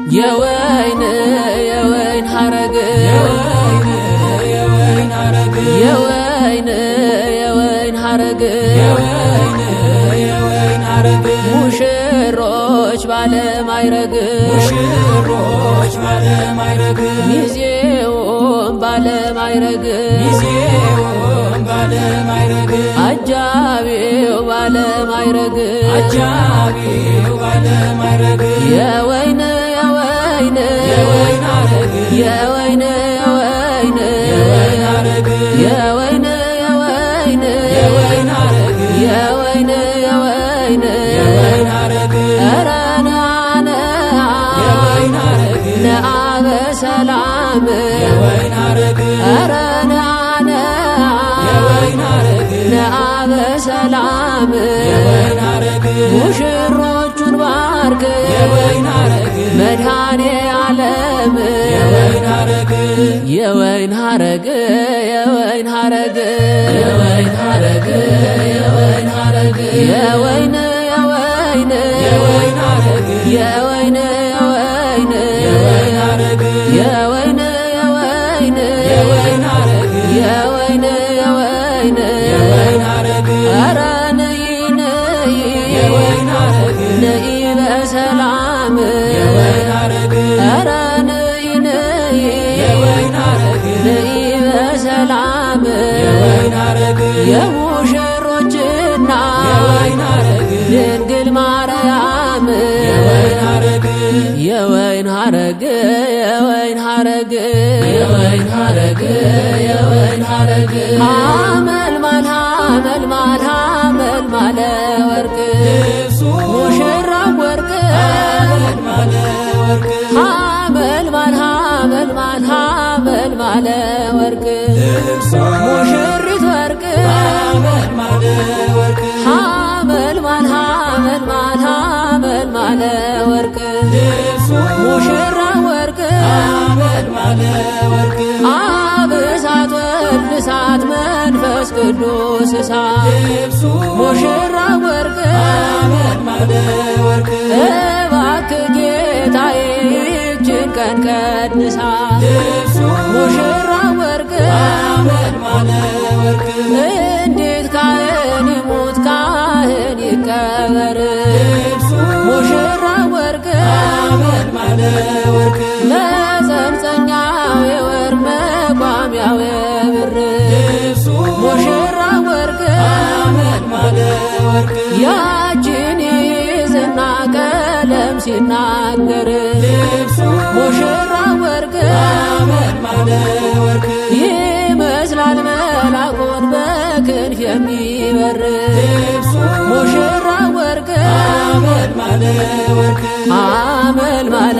የወይን የወይን ሐረግ የወይን የወይን ሐረግ የወይን የወይን ሐረግ የወይን የወይን ሐረግ ሙሽሮች ባለማዕረግ ሙሽሮች ባለማዕረግ ሚዜውም ባለማዕረግ ሚዜውም ባለማዕረግ አጃቢው ባለማዕረግ አጃቢው ባለማዕረግ የወይን የወይን የወይን ሐረግ የወይን የወይን የወይን ሐረግ የወይን የወይን የወይን ሐረግ የወይን የወይን የወይን ሐረግ ኧረ ና ና የወይን ሐረግ ነአ በሰላም የወይን ሐረግ ኧረ ና ና የወይን ሐረግ ነአ በሰላም የወይን ሐረግ ሙሽሮቹን ባርክ የወይን ሐረግ መድኃኔ ዓለም የወይን ሐረግ የወይን ሐረግ የወይን ሐረግ የወይን ሐረግ የወይን ሐረግ የወይን የወይን የወይን ሐረግ የወይን የወይን የወይን ሐረግ የወይን የወይን የወይን ሐረግ የወይን የወይን የወይን ሐረግ ኧረ ነይ ነይ የወይን ሐረግ ነይ በሰላም የወይን ሐረግ ኧረ ነይ ነይ የወይን ሐረግ ነይ በሰላም የወይን ሐረግ የሙሽሮች እናት የወይን ሐረግ ድንግል ማርያም የወይን ሐረግ የወይን ሐረግ የወይን ሐረግ የወይን ሐረግ የወይን ሐረግ ሐመልማል ሐመልማል ሐመልማለ ወርቅ ልብሱ ሙሽራው ወርቅ ሐመልማለ ወርቅ ሐመልማል ሐመልማል ሐመልማለ ወርቅ ልብሱ ሙሽሪት ወርቅ ሐመልማለ ወርቅ ሐመልማል ሐመልማል ሐመልማለ ወርቅ ልብሱ ሙሽራ ወርቅ ሐመልማለ ወርቅ አብ እሳት ወልድ እሳት መንፈስ ቅዱስ እሳት ልብሱ ሙሽራ ወርቅ ሐመልማለ ወርቅ እባክህ ጌታዬ ይህችን ቀን ቀድሳት ልብሱ ሙሽራ ወርቅ ሐመልማለ ወርቅ እንዴት ካህን ይሙት ካህን ይቀበር ልብሱ ሙሽራ ወርቅ ሐመልማለ ወርቅ መጸንጸኛው የወርቅ መቋሚያው የብር ልብሱ ሙሽራ ወርቅ ሐመልማለ ወርቅ ያችን ይዝና ቀለም ሲናገር ልብሱ ሙሽራ ወርቅ ሐመልማለ ወርቅ ይመስላል መላኩን በክንፍ የሚበር ልብሱ ሙሽራ ወርቅ ሐመልማለ ወርቅ ሐመልማለ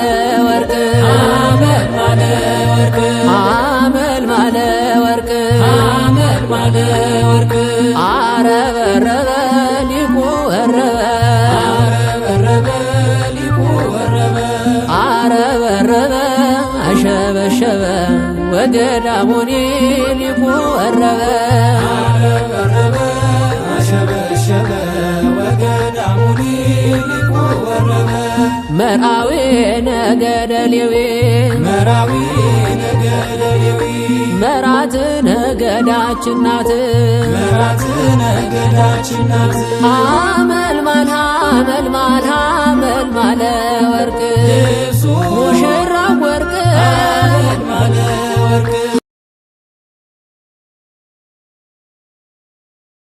ወርቅ ሐመልማለ ወርቅ ሐመልማለ ወርቅ ሐመልማለ ወርቅ አረበረበ ሊቁ ወረበ አረበረበ ሊቁ ወረበ አረበረበ አሸበሸበ ወገዳሙኒ ሊቁ ወረበ አረበረበ አሸበሸበ ወገዳሙኒ ሊቁ ወረበ መርአዊ ነገደ ሌዊ መራዊ ነገደ ሌዊ መራት ነገዳችን ናት መራት ነገዳችን ናት ሐመልማል ሐመልማል ሐመልማለ ወርቅ ልብሱ ሙሽ